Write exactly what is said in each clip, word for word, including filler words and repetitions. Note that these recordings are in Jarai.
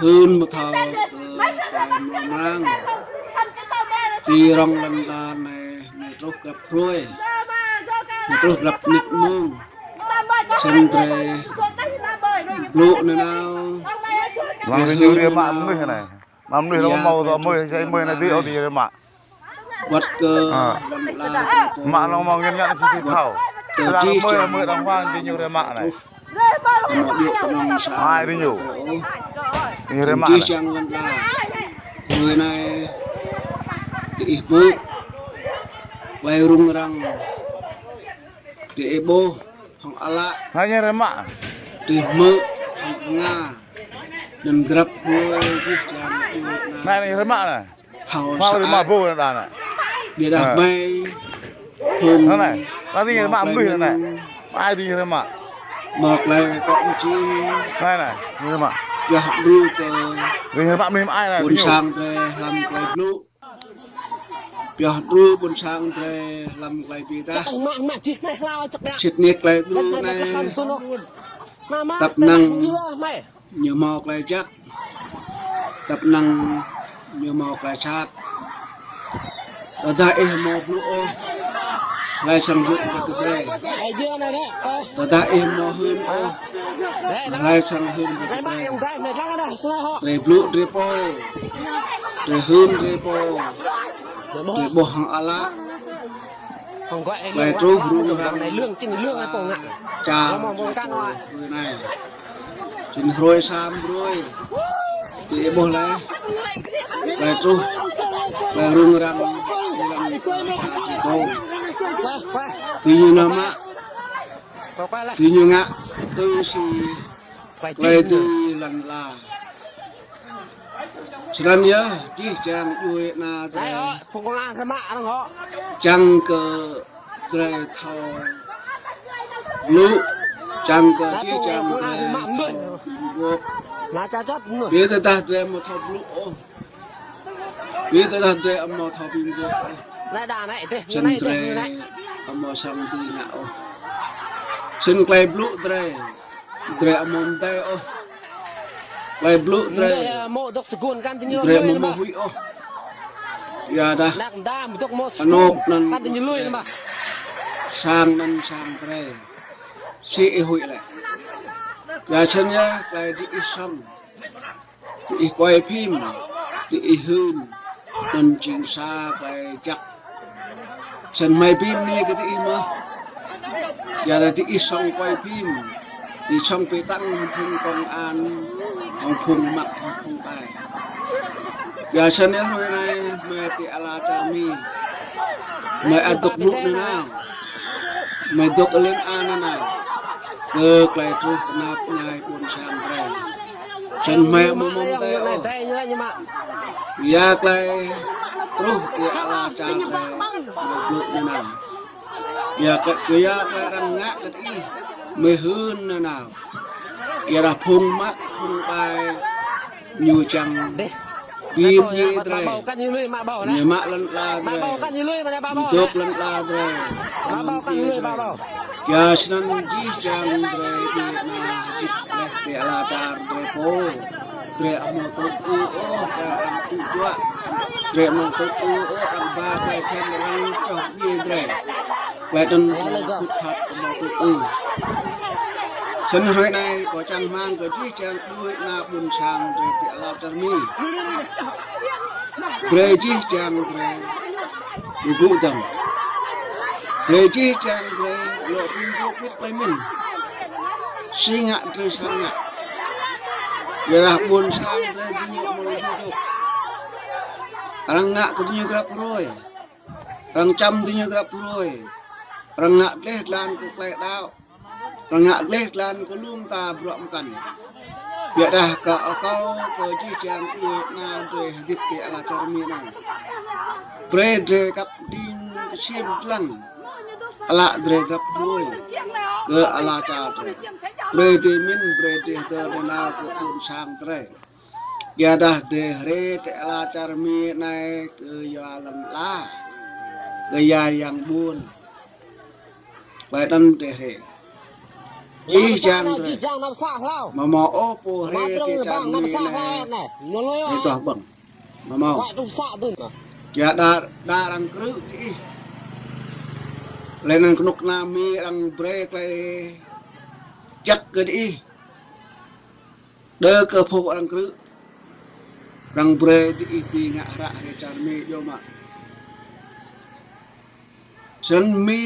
Hưn mơ̆ thâo kơ klei mrâo mrang. Ti rŏng lŏn ala anai, mơ̆ truh grăp hrơi, mơ̆ truh grăp mơnit mông. Sĭt rai blŭ nanao. Lăng rĭ ñu rĭ mă mơnuih anai. Mă mơnuih lăng mâo tơ mơi, sai mơi anai ti ôh ti rĭ mă. Wăt kơ lŏn ala mă lăng mâo ngăn ngăn si ti thâo. Tơdah mơi mơi đang hoang ti ñu rĭ mă anai. Mă điĕ kơnơ̆ng sa. Ai rĭ ñu. Ti rĭ mă anai. Čang lŏn ala. Hrơi anai. Ti ih mơ̆. Klei rŭng răng. Ti ih ƀuh. Hăng ală. Anai ñu rĭ mă. Ti ih mơ̆. Hăng nga. Anŭn grăp hrơi jih jang ƀuh anai. Anai ñu rĭ mă anai. Thâo mă rĭ mă ƀuh anai. Biă dah mai. Thun. Anai. Anai ñu rĭ mă mơnuih anai. Ai ti ñu rĭ mă. Mă klei kŏ mơčin. Anai anai. Ñu rĭ mă. Yua đru kơ. Ñu rĭ mă mơnuih ai anai. Ƀôn sang drơi hlăm klei blŭ. Pioh đru ƀôn sang drơi hlăm klei bi dah. Čăk mă mă čih meh hlao čăk mă. Sĭt nik klei đru anai. Tăp năng ñu mâo klei jăk. Tăp năng ñu mâo klei sat. Tơdah ih mâo blŭ ôh. Hlơi srăng blŭ kơ drơi. Tơdah ih mâo hưn ôh. Hlơi srăng hưn kơ drơi. Drơi blŭ drơi pô. Drơi hưn drơi pô. Drơi ƀuh hăng ală. Klei truh rŭng răng. Čang hrơi anai. Sĭt hrơi sa hrơi. Ti ih ƀuh laih. Klei truh. Klei rŭng răng. Ti ñu nao mă. Ti ñu ngă tui si klei tui lŏn ala. Snăn yơh, jih jang djuê ana drơi. Čang kơ drơi thâo blŭ, čang kơ jih jang drơi thâo bi mguôp. Biă tơdah drơi amâo thâo blŭ ôh. Biă tơdah drơi amâo thâo bi mguôp ôh. Snăn drơi amâo srăng dưi ngă ôh. Snăn klei blŭ drơi. Drơi amâo mdei ôh. Klei blŭ drơi. Drơi amâo mâo huĭ ôh. Yua dah. Anôk anăn. Sang anăn sang drơi. Si ih huĭ lĕ. Yua snăn yơh klei diih sŏng. Diih quay phim, diih hưn, anăn jing sa klei jăk. Snăn hmei bi mni kơ diih mơh. Yua dah diih sŏng quay phim, diih sŏng bi tăng hŏng phung công an, hŏng phung mă, hŏng phung ƀai. Yua snăn yơh hrơi anai, hmei ti ala čar Mi. Hmei ăt dôk blŭ nanao. Hmei dôk lŏn ala nanao. Kơ klei truh knap mñai ƀuôn sang drơi. Snăn hmei amâo mâo mdei ôh. Yua klei truh ti ala čar drơi, hmei blŭ nanao. Yua klei, yua klei arăng ngă kơ diih, hmei hưn nanao. Yua dah phung mă, phung ƀai, ñu čang bi mni drơi. Ñu mă lŏn ala drơi. Ñu dôk lŏn ala drơi. Ñu mă drơi. Yua snăn jih jang drơi djuê ana hơdip leh ti ala čar drơi pô. Drơi amâo tŭ ư ôh, drơi arăng tŭ juă. Drơi amâo tŭ ư ôh, arăng ba klei bhiăn arăng čoh djiê drơi. Klei anăn drơi khut khat amâo tŭ ư. Snăn hrơi anai kâo čang hmăng kơ jih jang djuê ana ƀuôn sang drơi ti ala čar Mi. Brei jih jang drơi bi gŭ dơ̆ng. Brei jih jang drơi lŏ bi gŭ wĭt klei mĭn. Si ngă drơi srăng ngă. Yua dah ƀuôn sang drơi diñu amâo lŏ dôk. Arăng ngă kơ diñu grăp hrơi. Arăng čăm diñu grăp hrơi. Arăng ngă dleh dlan kơ klei đăo. Arăng ngă dleh dlan kơ lu mta bruă mkăn. Biă dah kơ akâo kơ jih jang djuê ana drơi hơdip ti ala čar Mi anai. Brei drơi kăp ding ksiêm dlăng. Ală drơi grăp hrơi kơ ala čar drơi. Brei drơi mĭn, brei drơi hơdơr nanao kơ ƀuôn sang drơi. Yua dah drơi hriê ti ala čar Mi anai kơ yua lŏn ala, kơ yua yang ƀuôn. Klei anăn drơi hriê. Ih jang drơi. Mă mâo ôh pô hrê ti čar Mi anai. Ih tuh ƀơ̆ng. Mă mâo. Kiă đa, đa arăng krư̆ diih. Lĕ anŭn kơnuk kơna Mi arăng brơi klei čăk kơ diih. Đơ kơ pô arăng krư̆. Arăng brơi diih či ngă hră hrơi čar Mi yơh mă. Snăn Mi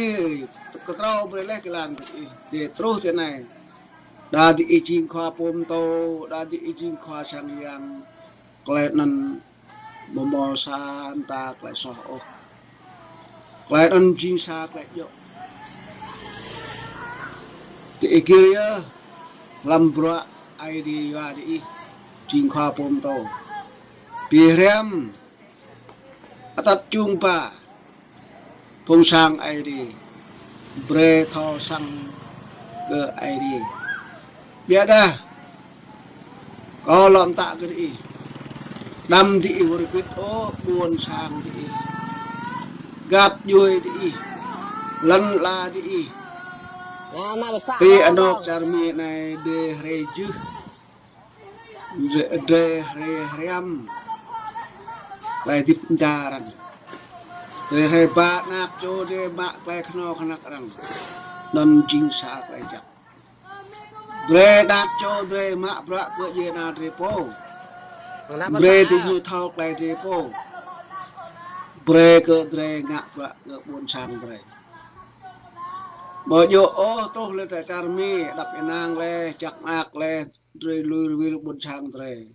kơkrâo brơi leh kơ lăn diih. Diih truh ti anai. Đa diih jing khua pô mtô, đa diih jing khua sang yang. Klei anŭn mơmâo sa mta klei soh ôh. Klei anŭn jing sa klei djơ̆. Diih gir yơh hlăm bruă Aê Diê yua diih jing khua pô mtô. Bi hriăm atăt čung ba phung sang Aê Diê. Brơi thâo săng kơ Aê Diê. Biă dah. Kâo lŏm tă kơ diih. Đăm diih wơr bĭt ôh ƀuôn sang diih. Găp djuê diih. Lăn ala diih. Ti anŏ čar Mi anai dê hrê jưh. Drơi, drơi hrê hriăm. Klei hơdip mda arăng. Drơi hrê ba anak čô drơi mă klei khnâo kơnăk arăng. Anŭn jing sa klei jăk. Brơi anak čô drơi mă bruă kơ djuê ana drơi pô. Brơi diñu thâo klei drơi pô. Brơi kơ drơi ngă bruă kơ ƀuôn sang drơi. Ƀu djơ̆ ôh truh lĕ ti čar Mi, đăp ênang leh, čăk mơak leh, drơi lui rơwĭl ƀuôn sang drơi.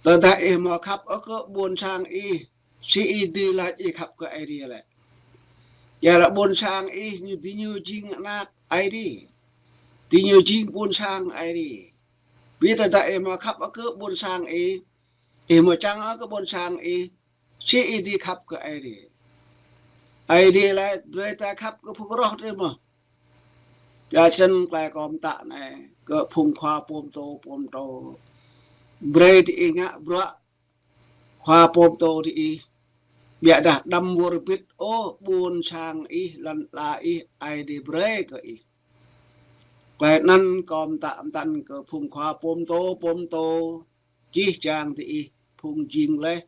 Tơdah ih mơ̆ khăp ôh kơ ƀuôn sang ih, si ih dưi laĭ ih khăp kơ Aê Diê lĕ. Yua lĕ ƀuôn sang ih ñu, diñu jing anak Aê Diê. Diñu jing ƀuôn sang Aê Diê. Bi tơdah ih mơ̆ khăp ôh kơ ƀuôn sang ih, ih mơ̆ čang ôh kơ ƀuôn sang ih, si ih dưi khăp kơ Aê Diê. Aê Diê lĕ brơi ta khăp kơ phung roh drơi mơ̆. Yua snăn klei kâo mtă anai kơ phung khua pô mtô, pô mtô. Brơi diih ngă bruă khua pô mtô diih. Biă dah đăm wơr bĭt ôh ƀuôn sang ih, lăn ala ih, Aê Diê brơi kơ ih. Klei anăn kâo mtă mtăn kơ phung khua pô mtô, pô mtô. Jih jang diih phung jing leh,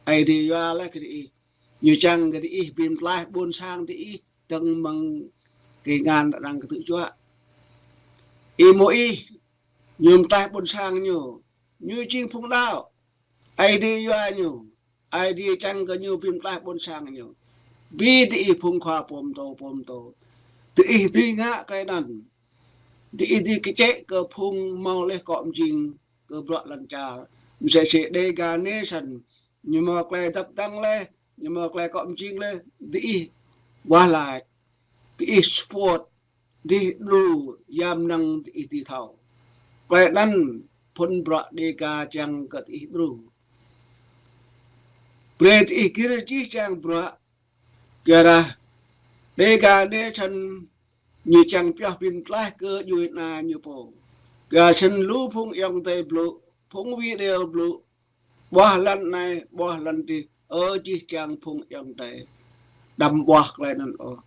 Aê Diê yua leh kơ diih. Ñu čang kơ diih bi mtlaih ƀuôn sang diih dơ̆ng mơ̆ng kơngan arăng kơtư̆ juă. Ih mơ̆ ih, ñu mtlaih ƀuôn sang ñu, ñu jing phung đăo. Aê Diê yua ñu, Aê Diê čang kơ ñu bi mtlaih ƀuôn sang ñu. Bi diih phung khua pô mtô, pô mtô. Diih dưi ngă klei anăn. Diih dưi kơčĕ kơ phung mâo leh akŏ mjing kơ bruă lăn čar. Msĕ si Dega Nation, ñu mâo klei dăp dăng leh, ñu mâo klei akŏ mjing leh, diih wah lač, diih support, diih đru, yam năng diih dưi thâo. Klei anăn phŭn bruă Dega čang kơ diih đru. Brơi diih gir jih jang bruă, kyuadah Dega Nation ñu čang pioh bi mtlaih kơ djuê ana ñu pô. Kyua snăn lu phung ayŏng adei blŭ, phung video blŭ, ƀuah lăn anai, ƀuah lăn dih, ơ jih jang phung ayŏng adei. Đăm ƀuah klei anăn ôh.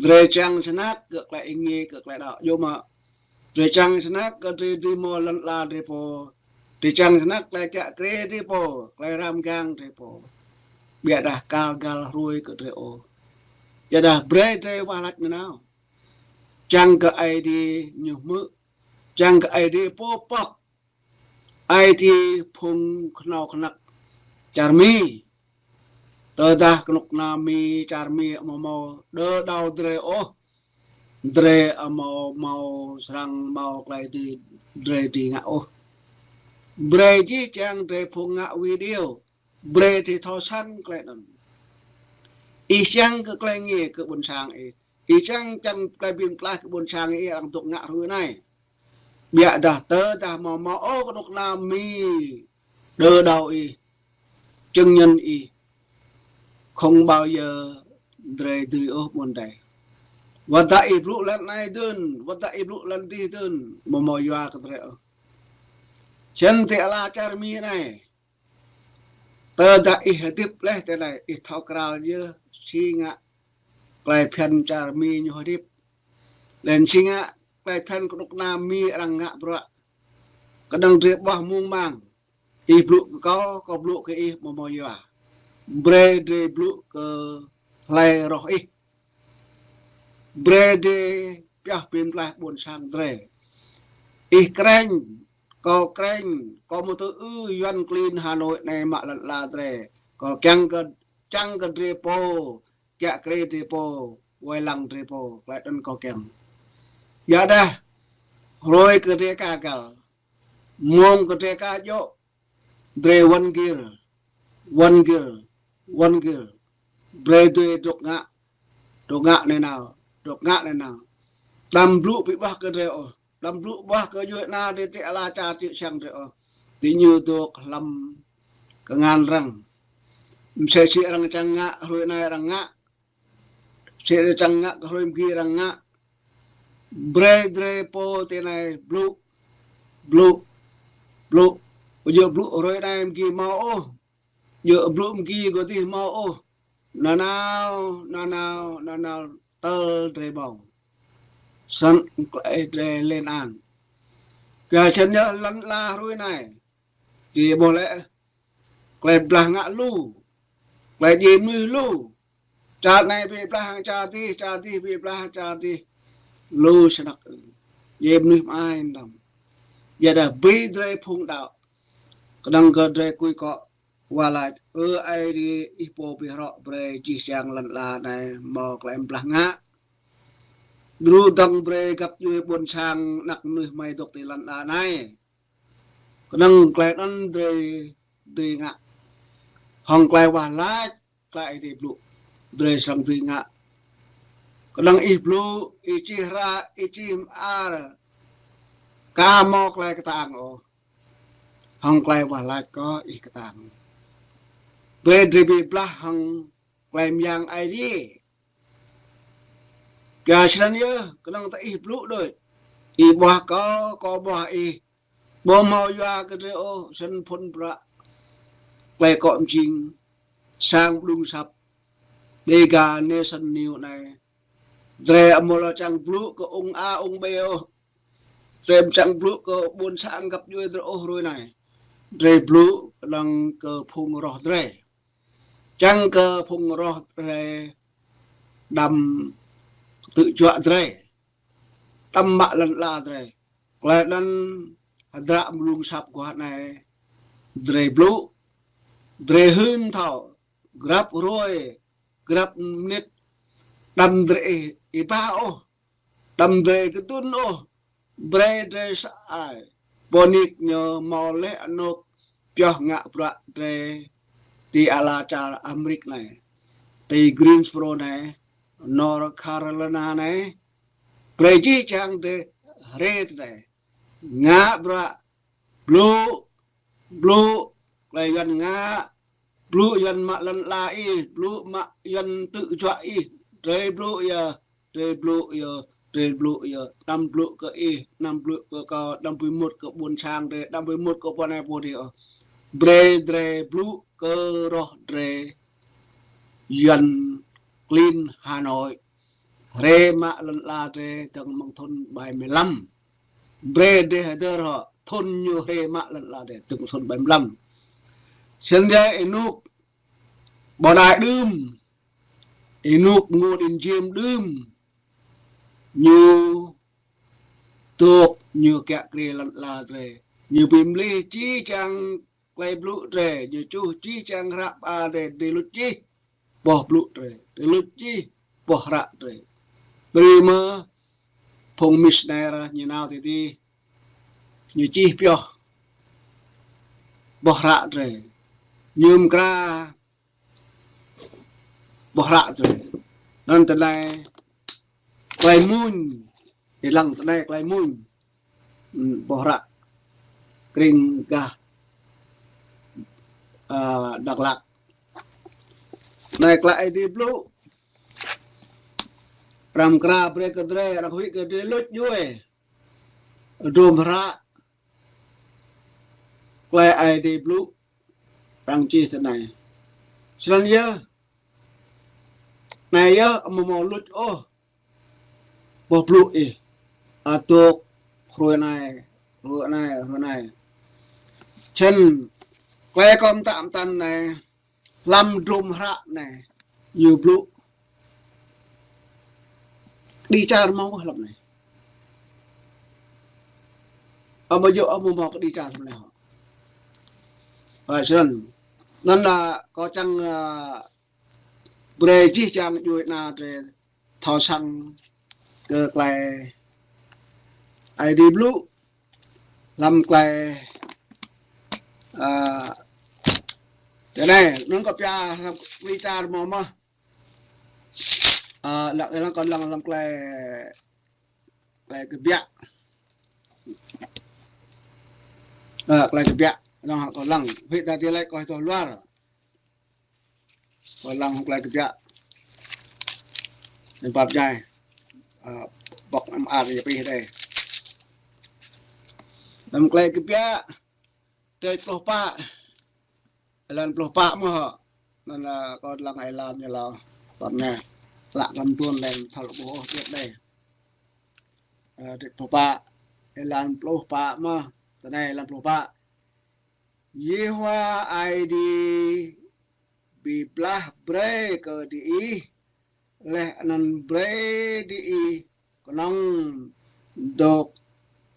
Drei čang snăk kơ klei êngiê, kơ klei đăo. Yua mă. Drei čang snăk kơ drei dưi mâo lăn ala drei pô. Drei čang snăk klei kiă kriê drei pô, klei răm gang drei pô. Biă dah kal găl hruê kơ drei ôh. Biă dah brei drei wah lač nanao. Čang kơ Aê Diê ñu hmư̆. Čang kơ Aê Diê pô pŏk. Aê Diê phung khnâo kơnăk čar Mi. Tơdah kơnuk kơna Mi, čar Mi amâo mâo đơ đao drei ôh. Drei amâo mâo srăng mâo klei dưi drei dưi ngă ôh. Brei jih jang drei phung ngă video. Brei drei thâo săng klei anăn. Ih čang kơ klei êngiê kơ ƀuôn sang ih. Ih čang čang klei bi mtlaih kơ ƀuôn sang ih arăng dôk ngă hruê anai. Biă dah tơdah amâo mâo ôh kơnuk kơna Mi đơ đao ih, čơngñăn ih, không bao giờ drei dưi ôh ƀuôn adei. Wăt dah ih blŭ lăn anai dưn, wăt dah ih blŭ lăn dih dưn, amâo mâo yua kơ drei ôh. Snăn ti ala čar Mi anai. Tơdah ih hơdip leh ti anai, ih thâo kral yơh si ngă klei bhiăn čar Mi ñu hơdip. Lĕn či ngă klei phiăn kơnuk kơna Mi arăng ngă bruă. Kơnơ̆ng drơi ƀuh mơ̆ng mang. Ih blŭ kơ kâo, kâo blŭ kơ ih, ƀu hmâo yua. Brơi drơi blŭ kơ hlơi roh ih. Brơi drơi pioh pơmĭn tơlơi ƀôn sang drơi. Ih krĕng, kâo krĕng, kâo mơ̆ tŭ ư Yuăn klin Hà Nội anai mă lŏn ala drơi. Kâo kiăng kơ, čang kơ drơi pô, kiă kriê drơi pô, wai lăng drơi pô, klei anŭn kâo kiăng. Yua dah, hrơi kơ drơi ka găl, mông kơ drơi ka djơ̆, drơi wăn gir, wăn gir, wăn gir. Brơi drơi dŏ ngă, dŏ ngă anai nao, dŏ ngă anai nao. Đăm blŭ pĭ ƀuh kơ drơi ôh, đăm blŭ ƀuh kơ djuai ana drơi ti ala čar čư̆ čhiăng drơi ôh. Ti ñu dŏ hlăm kơngan arăng. Msĕ si arăng čang ngă, hrơi anai arăng ngă, sĭt čang ngă kơ hrơi mơgi arăng ngă. Brơi drơi pô ti anai blŭ, blŭ, blŭ. Ƀu djơ̆ blŭ hrơi anai mơgi hmâo ôh. Djơ̆ blŭ mơgi gơ̆ dih hmâo ôh. Nanao, nanao, nanao tơl drơi ƀơ̆ng. Săn klei drơi lĕn an. Kơ čăn yơh lŏn ala hrơi anai. Či ƀuh lĕ, klei blah ngă lu, klei djai mơnuih lu. Čar anai pĭ blah hăng čar dih, čar dih pĭ blah hăng čar dih. Lu snăk. Djai mơnuih mơai đăm. Yua dah brơi drơi phung đaŏ. Kơnơ̆ng kơ drơi kui kŏ wah laĭ, Ơ Aê Diê, ih pô pơhrŏ brơi jih jang lŏn ala anai hmâo klei blah ngă. Djru dơ̆ng brơi găp djuai ƀôn sang anak mơnuih mơi dŏ ti lŏn ala anai. Kơnơ̆ng klei anŭn drơi dưi ngă. Hăng klei wah laĭ, klei Aê Diê blŭ, drơi srăng dưi ngă. Kơnơ̆ng ih blŭ, ih čih hră, ih čih mơar, ka hmâo klei kơtang ôh. Hăng klei wah laĭ kơ ih kơtang. Brơi drơi pĭ blah hăng klei mơyang Aê Diê. Kơ snăn yơh, kơnơ̆ng tơ ih blŭ đôč. Ih ƀuh kâo, kâo ƀuh ih. Ƀu hmâo yua kơ drơi ôh, snăn phŭn bruă klei kŏ mjing, sang mđung asăp, Dega Nation News anai. Drơi amâo lŏ čang blŭ kơ ung A ung B ôh. Drơi amâo čang blŭ kơ ƀôn sang găp djuai drơi ôh hrơi anai. Drơi blŭ kơnơ̆ng kơ phung roh drơi. Čang kơ phung roh drơi đăm tŭ juă drơi. Đăm mă lŏn ala drơi. Klei anŭn hơdră mlung sap guah anai drơi blŭ. Drơi hưn thâo. Grăp hrơi, grăp mơnit. Đăm drơi ih, ih ba ôh. Đăm drơi kơdŭn ôh. Brơi drơi sa ai. Pô nik ñu hmâo leh anôk pioh ngă bruă drơi ti ala čar Amêrik anai. Ti Greensboro anai. North Carolina anai. Brơi jih jang drơi hrơi anai. Ngă bruă. Blŭ, blŭ, klei Yuăn ngă, blŭ Yuăn mă lŏn ala ih, blŭ mă Yuăn tŭ juă ih, drơi blŭ yơh, drơi blŭ yơh, drơi blŭ yơh, đăm blŭ kơ ih, đăm blŭ kơ kâo, đăm bi mŭt kơ ƀuôn sang drơi, đăm bi mŭt kơ pô anai pô adih ôh. Brơi drơi blŭ kơ roh drơi Yuăn klin Hà Nội. Hrơi mă lŏn ala drơi dơ̆ng mơ̆ng thŭn bảy mươi lăm. Brơi drơi hơdơr hŏ, thŭn ñu hrơi mă lŏn ala drơi dơ̆ng thŭn bảy mươi lăm. Snăn yơh ênuk ƀôdah đưm, ênuk Ngô Đình Diệm đưm, ñu tŭk ñu kiă kriê lŏn ala drơi. Ñu bi mlih jih jang klei blŭ drơi, ñu čuh jih jang hră ba drơi, drơi luč jih boh blŭ drơi, drơi luč jih boh hră drơi. Brơi mơ̆ phung missionary ñu nao ti adih, ñu čih pioh boh hră drơi. Ñu mkra boh hră drơi. Anăn tơlơi klei mmuñ. Ih lăng tơlơi klei mmuñ. Hmm, boh hră. Krĭng gah, a, Dak Lak. Anai klei Aê Diê blŭ. Arăng mkra brơi kơ drơi, arăng huĭ kơ drơi luč djuê. Drôm hră. Klei Aê Diê blŭ. Arăng čih tui anai. Snăn yơh. Anai yơh amâo mâo luč ôh. Boh blŭ ih. Adôk hrơi anai, hrơi anai, hrơi anai. Čen, klei kâo mtă mtăn anai, hlăm drôm hră anai, ñu blŭ kơđi čar mâo hlăm anai. Amâo djơ̆ amâo mâo kơđi čar hlăm anai hŏ. Ơ, snăn. Anăn, ơ, kâo čang, ơ, brơi jih jang djuê ana drei thâo săng kơ klei Aê Diê blŭ hlăm klei, ơ, tơ anai, anăn kâo pia hlăm kơđi čar mâo mơh. Ơ, lăng, lăng kâo lăng hlăm klei, klei Kbiă. Ơ, klei Kbiă, lăng kâo lăng. Huĭ ta ti lĕ kâo tơ luar. Kâo lăng hŏng klei Kbiă. Anăn pap jai. Ơ, bŏk năm ar ya pih dei. Hlăm klei Kbiă, dêč pluh pă. Êlan pluh pă mơh hŏ. Anăn, ơ, kâo lăng êlan ñu lăng. Tơl anai. Lă kơ tuôn lĕ thâo lŏ ƀuh ôh tiết dei. Ơ, dêč pluh pă. Êlan pluh pă mơh. Tơ anai êlan pluh pă. Yêhôwa Aê Diê bi blah brơi kơ diih, laih anăn brơi diih kơnơ̆ng dôk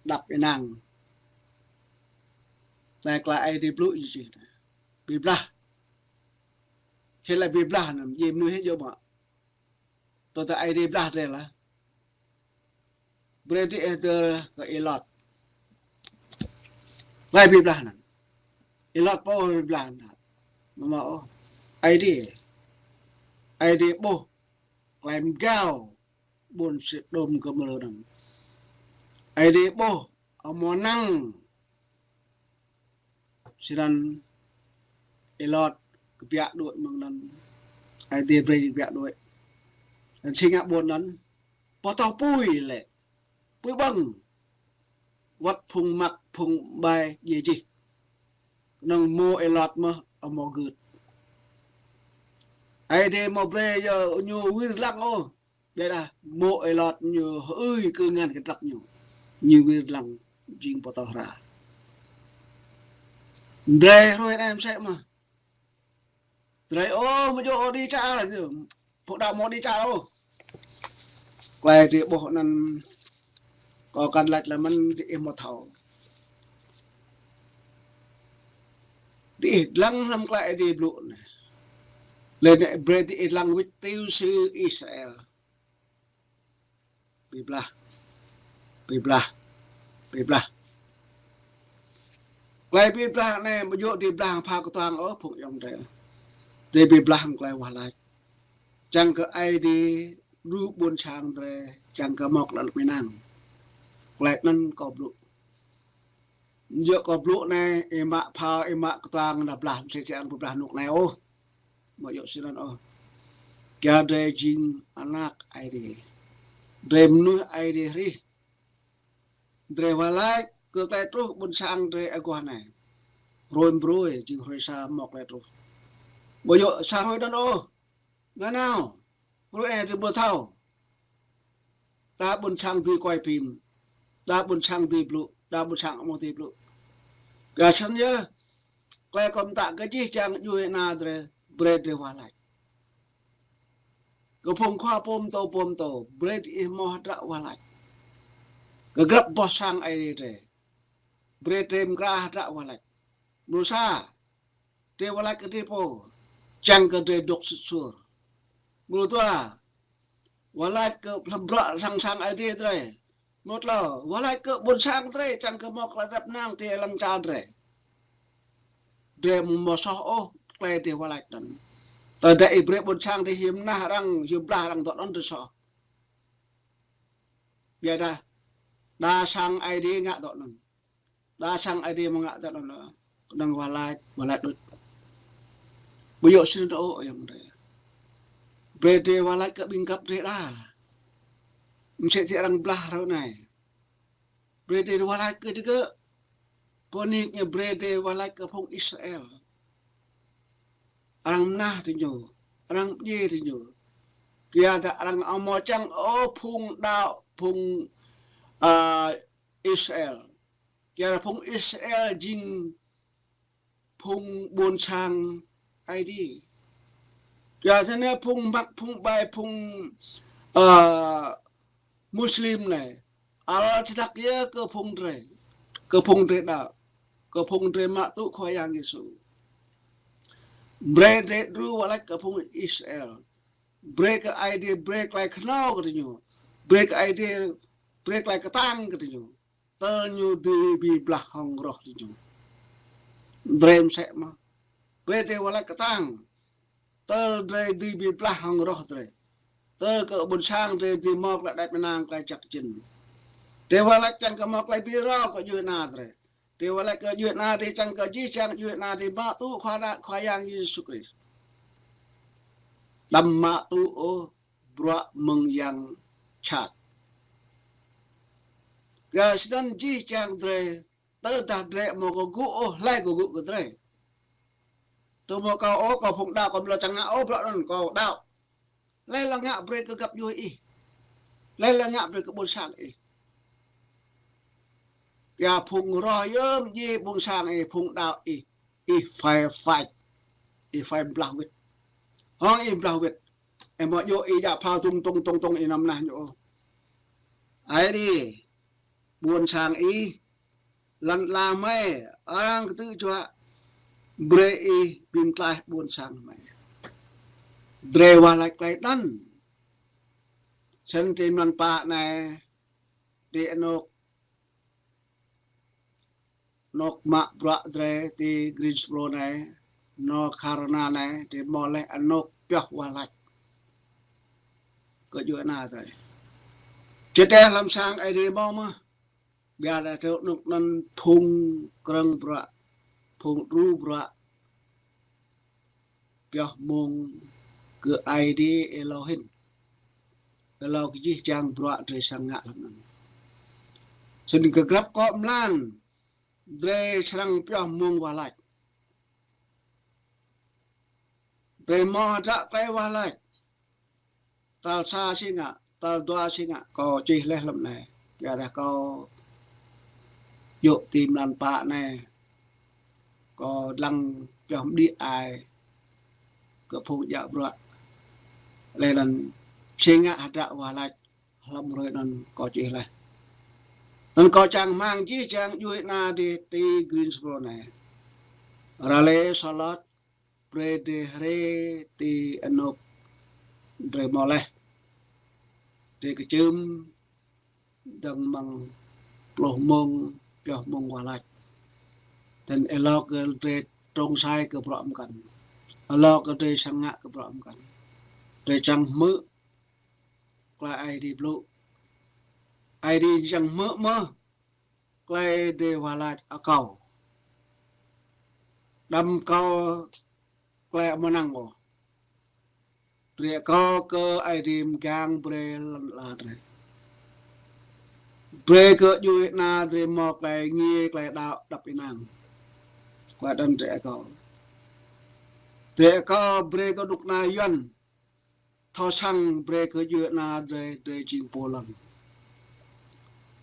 đăp ênang. Anai klei Aê Diê blŭ ñu čih. Bi blah. Čih lĕ bi blah anăn, djai mơnuih djơ̆ mơ̆. Tơdah Aê Diê blah drei lah. Brơi diih hdơr kơ Y-Lot. Klei bi blah anăn. Y-Lot pô bi blah anăn. Mơ̆ mâo ôh. Aê Diê. Aê Diê ƀuh klei mgao ƀuôn Sôđôm Gômôrrah anăn. Aê Diê ƀuh amâo năng. Snăn Y-Lot kbiă đuaĭ mơ̆ng anăn. Aê Diê brơi kbiă đuaĭ. Anăn si ngă ƀuôn anăn. Pô tâo pui lĕ. Pui ƀơ̆ng. Wăt phung măk phung ƀai djiê jih. Kơnơ̆ng mô̆ Y-Lot mơh amâo gưt. Aê Diê amâo brơi yơh ñu wir lăng ôh. Ƀiădah mô̆ Y-Lot ñu hơưi kơ ngăn kơ drăp ñu. Ñu wir lăng jing pô tâo hra. Drei hrơi anai msĕ mơh. Drei ôh, amâo djơ̆ ôh kơđi čar. Phung đăo amâo kơđi čar ôh. Klei drei ƀuh anăn kâo kăn lač lĕ mơ̆n diih amâo thâo. Diih dlăng hlăm klei Aê Diê blŭ anei. Leh anăn brei diih dlăng wĭt tiểu sử Israel. Bi blah. Bi blah. Bi blah. Klei bi blah anei amâo djơ̆ bi blah hăng pha kơtuang ôh phung ayŏng adei. Drei bi blah hăng klei wah lač. Čiăng kơ Aê Diê đru ƀuôn sang drei, čiăng kơ mâo klei anăp ênang. Klei anăn kâo blŭ. Yơh kâo blŭ anei, ih mă phao, ih mă kơtuang, nao blah, msĕ si arăng bi blah anôk anei ôh. Amâo djơ̆ snăn ôh. Kyua drei jing anak Aê Diê. Drei mnuih Aê Diê hrih. Drei wah lač kơ klei truh ƀuôn sang drei aguah anei. Hruê mbruê, jing hruê sa mâo klei truh. Amâo djơ̆ sa hruê anăn ôh. Ngă nao, hruê anei drei ƀu thâo. Đa ƀuôn sang dưi quay phim, đa ƀuôn sang dưi blŭ, đa ƀuôn sang amâo dưi blŭ. Kyua snăn yơh, klei kâo mtă kơ jih jang djuê ana drei, brei drei wah lač. Kơ phung khua pô mtô pô mtô, brei diih mâo hdră wah lač. Kơ grăp boh sang Aê Diê drei, brei drei mkra hdră wah lač. Mrô sa, drei wah lač kơ drei pô, čiăng kơ drei dôk sĭt suôr. Mrô dua, wah lač kơ hlăm bruă sang sang Aê Diê drei. Mrô tlâo, wah lač kơ ƀuôn sang drei, čiăng kơ mâo klei đăp ênang ti lăn čar drei. Drei amâo mâo soh ôh klei drei wah lač anăn. Tơdah ih brei ƀuôn sang drei hiam mnah arăng, hiam blah arăng dŏ anăn drei soh. Ƀiădah, đa sang Aê Diê ngă dŏ anăn. Đa sang Aê Diê amâo ngă dŏ anăn. Kơnơ̆ng wah lač, wah lač đôč. Ƀu djơ̆ snăn ôh ayŏng adei. Brei drei wah lač kơ ƀĭng găp drei đa. Msĕ si arăng blah hrơi anei. Brei drei wah lač kơ digơ̆. Pô nik ñu brei drei wah lač kơ phung Israel. Arăng mnah diñu, arăng mdjiê diñu. Kyuadah arăng amâo čiăng ôh phung đăo phung, a, Israel. Kiăng phung Israel jing phung ƀuôn sang Aê Diê. Kiăng anai phung mă, phung ƀai, phung, a, Muslim anai. Ăl čơdăk yơh kơ phung drơi, kơ phung drơi đaŏ, kơ phung drơi mă tŭ Khua Yang Yêsu. Brơi drơi đru wah lač kơ phung Israel. Brơi kơ Aê Diê brơi tơlơi kơnâo kơ gơñu. Brơi kơ Aê Diê brơi tơlơi kơtang kơ gơñu. Tơl ñu dưi bi blah hŏng roh gơñu. Drơi mơsĕ mơ̆n. Brơi drơi wah lač kơtang. Tơl drơi dưi bi blah hŏng roh drơi. Tơl kơ ƀuôn sang drơi dưi mâo tơlơi đač mơnăng, tơlơi jăk jĭn. Drơi wah lač kiăng kơ mâo tơlơi bi rao kơ djuai ana drơi. Drơi wah lač kơ djuai ana drơi, kiăng kơ jih jang djuai ana drơi mă tŭ Khua, Khua Yang Yêsu Krist. Đăm mă tŭ ôh bruă mơ̆ng yang jhat. Kơ snăn jih jang drơi, tơdah drơi amâo kơgŭ ôh, hlơi kơgŭ kơ drơi? Tơ mâo kâo ôh, kâo phung đaŏ, kâo amâo lŏ čang ngă ôh bruă anŭn, kâo đaŏ. Hlơi lŏ ngă brơi kơ găp djuê ih? Hlơi lŏ ngă brơi kơ ƀuôn sang ih? Yua phung roh yơh mơjing ƀuôn sang ih, phung đaŏ ih, ih phải phạt, ih phải blah wĭt. Hŏng ih blah wĭt, ih amâo djơ̆ ih djă phao tŭng tŭng tŭng tŭng ih năm nah ñu ôh. Aê Diê, ƀuôn sang ih, lŏn ala mơi, arăng kơtư̆ juă, brơi ih bi mtlaih ƀuôn sang mơi. Drơi wah lač tơlơi anŭn. Snăn ti mlan pă anai, ti anôk, anôk mă bruă drơi ti Greensboro anai, North Carolina anai, drơi mâo laih anôk pioh wah lač kơ djuai ana drơi. Čơdeh hlăm sang Aê Diê mâo mơh. Ƀiădah tơ anôk anŭn phung krơ̆ng bruă, phung đru bruă, pioh mông kơ Aê Diê êlâo hĭn. Êlâo kơ jih jang bruă drơi srăng ngă hlăm anŭn. Snăn kơ grăp akŏ mlan, drơi srăng pioh mông wah lač. Drơi mâo hdră tơlơi wah lač. Tal sa si ngă, tal dua si ngă, kâo čih laih hlăm anai. Ƀiădah kâo djơ̆ ti mlan pă anai, kâo dlăng pioh mđĭ ai kơ phung djă bruă. Leh anŭn si ngă hdră wah lač hlăm hrơi anŭn kâo čih laih. Anŭn kâo čang rơmang jih jang djuai ana drơi ti Greensboro anai. Ră lĕ Charlotte, brơi drơi hriê ti anôk drơi mâo laih. Drơi kčưm dơ̆ng mơ̆ng pluh mông, pioh mông wah lač. Snăn êlâo kơ drơi trông čhai kơ bruă mkăn. Êlâo kơ drơi srăng ngă kơ bruă mkăn. Drơi čang hmư̆ tơlơi Aê Diê blŭ. Aê Diê čang hmư̆ mơh tơlơi drơi wah lač akâo. Đăm akâo tơlơi amâo năng ôh. Drơi akâo kơ Aê Diê mgang brơi lŏn ala drơi. Brơi kơ djuai ana drơi mâo tơlơi ngiê, tơlơi đaŏ, đăp ênang. Tơlơi anŭn drơi akâo. Drơi akâo brơi kơ dŭk na yuăn thâo săng brơi kơ djuai ana drơi, drơi jing pô lăng.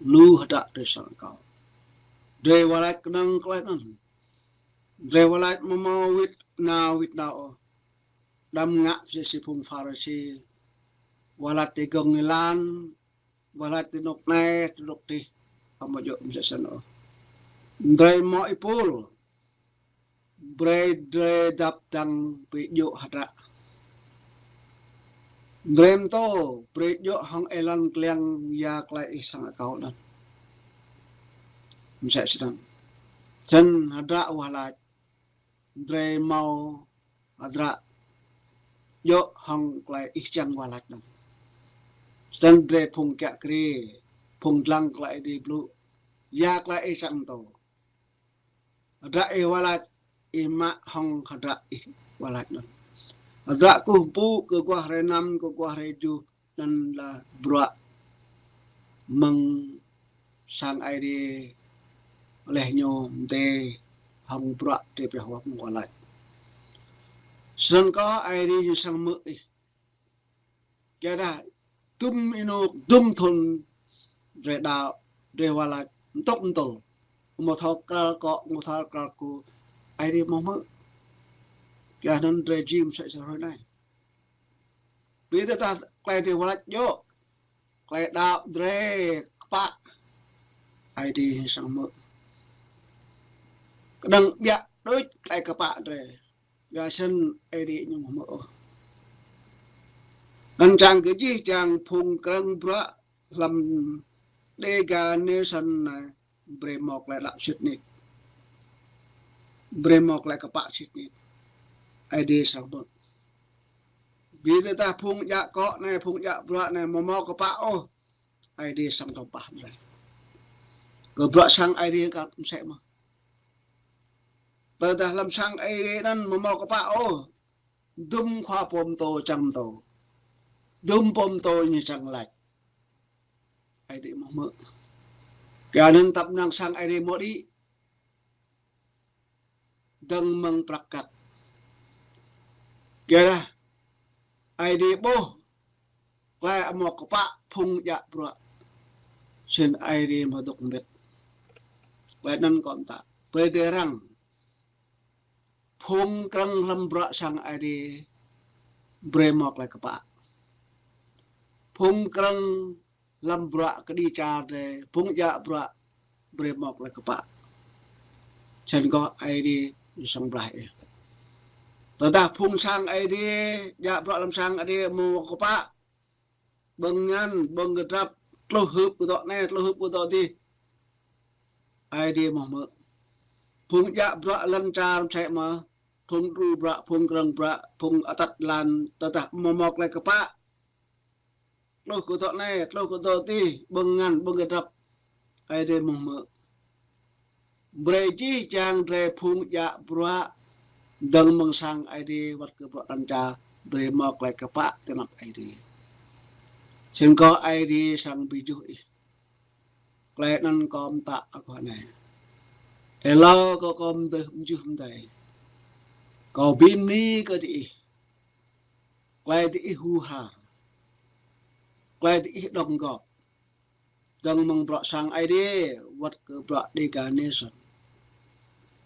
Lu hdră drơi srăng akâo. Drơi wah lač kơnơ̆ng tơlơi anŭn. Drơi wah lač amâo mâo wĭt nao wĭt nao ôh. Đăm ngă msĕ si phung Pharisi. Wah lač ti gơ̆ng êlan, wah lač ti anôk anai, ti anôk adih. Amâo djơ̆ msĕ snăn ôh. Drơi mâo êpul, brơi drơi dăp dăng bi djơ̆ hdră. Drơi mtô, brơi djơ̆ hŏng êlan kliăng ya tơlơi ih srăng akâo anŭn. Msĕ snăn. Snăn hdră wah lač, drơi mâo hdră djơ̆ hŏng tơlơi ih čang wah lač anŭn. Snăn drơi phung kiă kriê, phung dlăng tơlơi Aê Diê blŭ, ya tơlơi ih čang mtô. Hdră ih wah lač, ih mă hŏng hdră ih wah lač anŭn. Hdră kơkuh pơpŭ kơ aguah hrơi năm, kơ aguah hrơi tơjuh, anŭn lač bruă mơ̆ng sang Aê Diê leh ñu mdê hŏng bruă drơi pioh wah mông wah lač. Snăn kơ Aê Diê ñu srăng hmư̆ ih. Ƀiădah dŭm ênuk, dŭm thŭn, drơi đaŏ, drơi wah laĭ, ntŭk ntŭl. Mơ̆ thâo kral kŏ, mơ̆ thâo kral ku, Aê Diê mơ̆ hmư̆. Kiăng anŭn drơi jing mơsĕ sa hrơi anai. Ƀiă tơdah tơlơi drơi wah laĭ djơ̆, tơlơi đaŏ drơi kơpă, Aê Diê sang hmư̆. Kơnơ̆ng ƀiă đôč tơlơi kơpă drơi, yua sĭt Aê Diê ñu mơ̆ hmư̆ ôh. Anŭn čang kơ jih jang phung krơ̆ng bruă hlăm Dega Nation anai, brơi mơ̆ tơlơi đaŏ sĭt nik. Brơi mơ̆ tơlơi kơpă sĭt nik. Aê Diê sang hmư̆. Ƀiă tơdah phung djă akŏ anai, phung djă bruă anai, mơ̆ mơ̆ kơpă ôh, Aê Diê sang tơpă drơi. Kơ bruă sang Aê Diê kar mơsĕ mơ̆n. Tơdah hlăm sang Aê Diê anŭn mơ̆ mơ̆ kơpă ôh, dŭm khua pơtô čang pơtô. Dŭm pơtô ñu čang laĭ. Aê Diê mơ̆ hmư̆. Kiăng anŭn tăp năng sang Aê Diê mơ̆ đĭ. Dơ̆ng mơ̆ng prăk kăk. Kiăng dah Aê Diê ƀuh tơlơi mơ̆ kơpă phung djă bruă, sĭt Aê Diê mơ̆ dŏ mbĭt. Tơlơi anŭn kơ mơta. Brơi drơi răng. Phung krơ̆ng hlăm bruă sang Aê Diê, brơi mơ̆ tơlơi kơpă. Phung krơ̆ng hlăm bruă kơđi čar drơi, phung djă bruă, brơi mơ̆ tơlơi kơpă. Sĭt kơ Aê Diê sang blah ih. Tơdah phung sang Aê Diê, djă bruă hlăm sang Aê Diê mơ̆ kơpă, ƀơ̆ng ngăn, ƀơ̆ng kơdrăp, tluh hưp kơ dŏ anai, tluh hưp kơ dŏ adih, Aê Diê mơ̆ hmư̆. Phung djă bruă lŏn čar mơsĕ mơ̆n, phung đru bruă, phung krơ̆ng bruă, phung atăt lan, tơdah mơ̆ mơ̆ tơlơi kơpă, tluh kơ dŏ anai, tluh kơ dŏ adih, ƀơ̆ng ngăn, ƀơ̆ng kơdrăp, Aê Diê mơ̆ hmư̆. Brơi jih jang drơi phung djă bruă dơ̆ng mơ̆ng sang Aê Diê wơ̆t kơ bruă lŏn čar, brơi mơ̆ tơlơi kơpă ti anăp Aê Diê. Sĭt kơ Aê Diê sang ƀu juh ih. Tơlơi anŭn kơ mơta akŏ anai. Êlâo kơ kơ mơdơh mơjuh mơdai, kâo bi mni kơ diih. Tơlơi diih hur har. Tơlơi diih đóng góp dơ̆ng mơ̆ng bruă sang Aê Diê wơ̆t kơ bruă Dega Nation.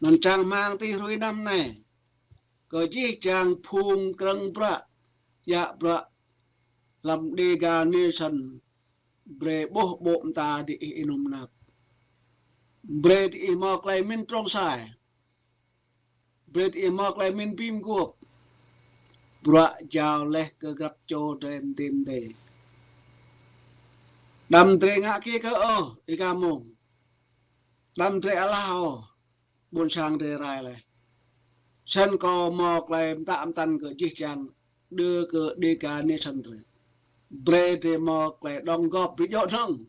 Anŭn čang rơmang ti hrơi năm anai, kơ jih jang phung krơ̆ng bruă, djă bruă hlăm Dega Nation, brơi ƀuh ƀô̆ mơta diih ênŭm năp. Brơi diih mơ̆ tơlơi pơmĭn trŏng sai. Brơi diih mơ̆ tơlơi pơmĭn bi mơguôp. Bruă jao laih kơ grăp čô drơi mơdê mơdê. Đăm drơi ngă kơ kơ ôh, ih ka mông. Đăm drơi alah ôh, ƀôn sang drơi rai laih. Sĭt kơ mơ̆ tơlơi mơta mơtăn kơ jih jang, đơ kơ Dega Nation drơi. Brơi drơi mơ̆ tơlơi đóng góp brơi djơ̆ dơ̆ng.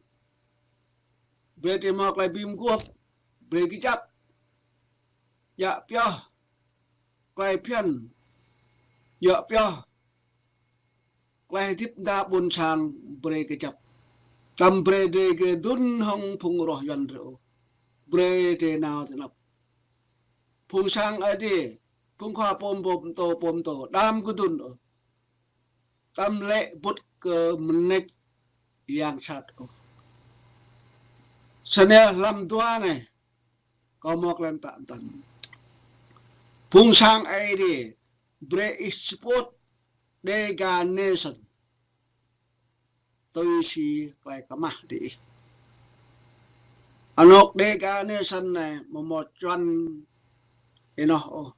Brơi drơi mơ̆ tơlơi bi mơguôp, brơi kơjăp, djă pioh, tơlơi phiăn, djă pioh, tơlơi hơdip mơda ƀôn sang brơi kơjăp. Đăm brơi drơi kơdŭn hăng phung roh Yuan drơi ôh. Brơi drơi nao ti anăp. Phung sang Aê Diê, phung khua pơtô, pơtô, pơtô, đăm kơdŭn ôh. Đăm lĕ bŭt kơ mơneč yang sat ôh. Sơnel hlăm dua anai, kâo mơ̆ tơlơi mơta mơtăn. Phung sang Aê Diê, brơi ih support Dega Nation. Tui si tơlơi kơmah diih. Anŏk Dega Nation anai mơ̆ mơ̆ čuăn ênoh ôh.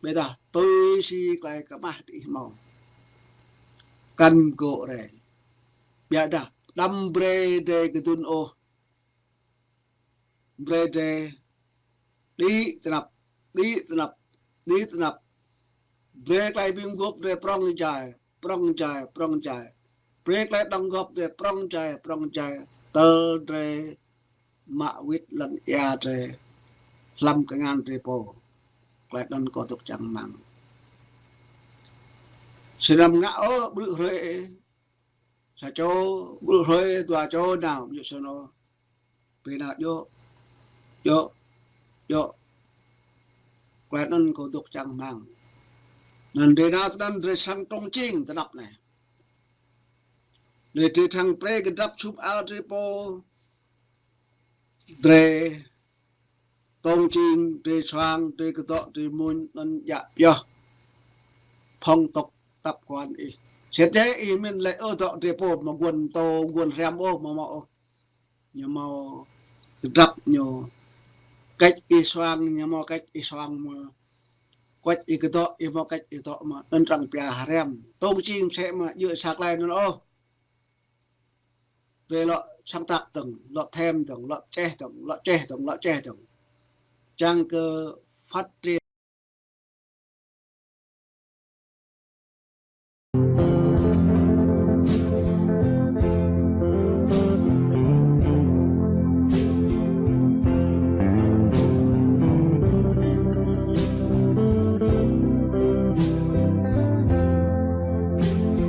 Ƀiădah tui si tơlơi kơmah diih mơ̆. Kăn gŏ rai. Ƀiădah đăm brơi drơi kơdŭn ôh. Brơi drơi đĭ ti anăp, đĭ ti anăp, đĭ ti anăp. Brơi tơlơi bi mơguôp drơi prŏng jai, prŏng jai, prŏng jai. Brơi tơlơi đóng góp drơi prŏng jai, prŏng jai. Tơl drơi mă wĭt lŏn ia drơi hlăm kơngan drơi pô. Tơlơi anŭn kâo dŏ čang rơmang. Sơnăm ngă ôh, ƀrư̆ hrơi sa čô, ƀrư̆ hrơi dua čô nao, ƀu djơ̆ sơnô. Brơi nao djơ̆, djơ̆, djơ̆. Tơlơi anŭn kâo dŏ čang rơmang. Anŭn drơi nao tơ anŭn drơi sang trŏng čing ti anăp anai. Drơi, drơi thăng brơi kơdrăp sum ao drơi pô, Drơi tông čing, drơi suang, drơi kơdŏ, drơi mŭn, anŭn djă pioh phong tục tập quán ih. Sĭt yơh ih mĭn lĕ ôh dŏ drơi pô mă guăn tô, guăn hriăm ôh, mă mă ôh. Ñu mâo kơdrăp ñu. Cách ih suang, ñu mâo cách ih suang mơ̆. Cách ih kơdŏ, ih mâo cách ih dŏ mơ̆. Anŭn arăng pia hriăm. Tông čing sĕ mă, djơ̆ sa klai anŭn ôh. Drơi lŏ sáng tác dơ̆ng, lŏ thêm dơ̆ng, lŏ čeh dơ̆ng, lŏ čeh dơ̆ng, lŏ čeh dơ̆ng. Čang kơ phát triển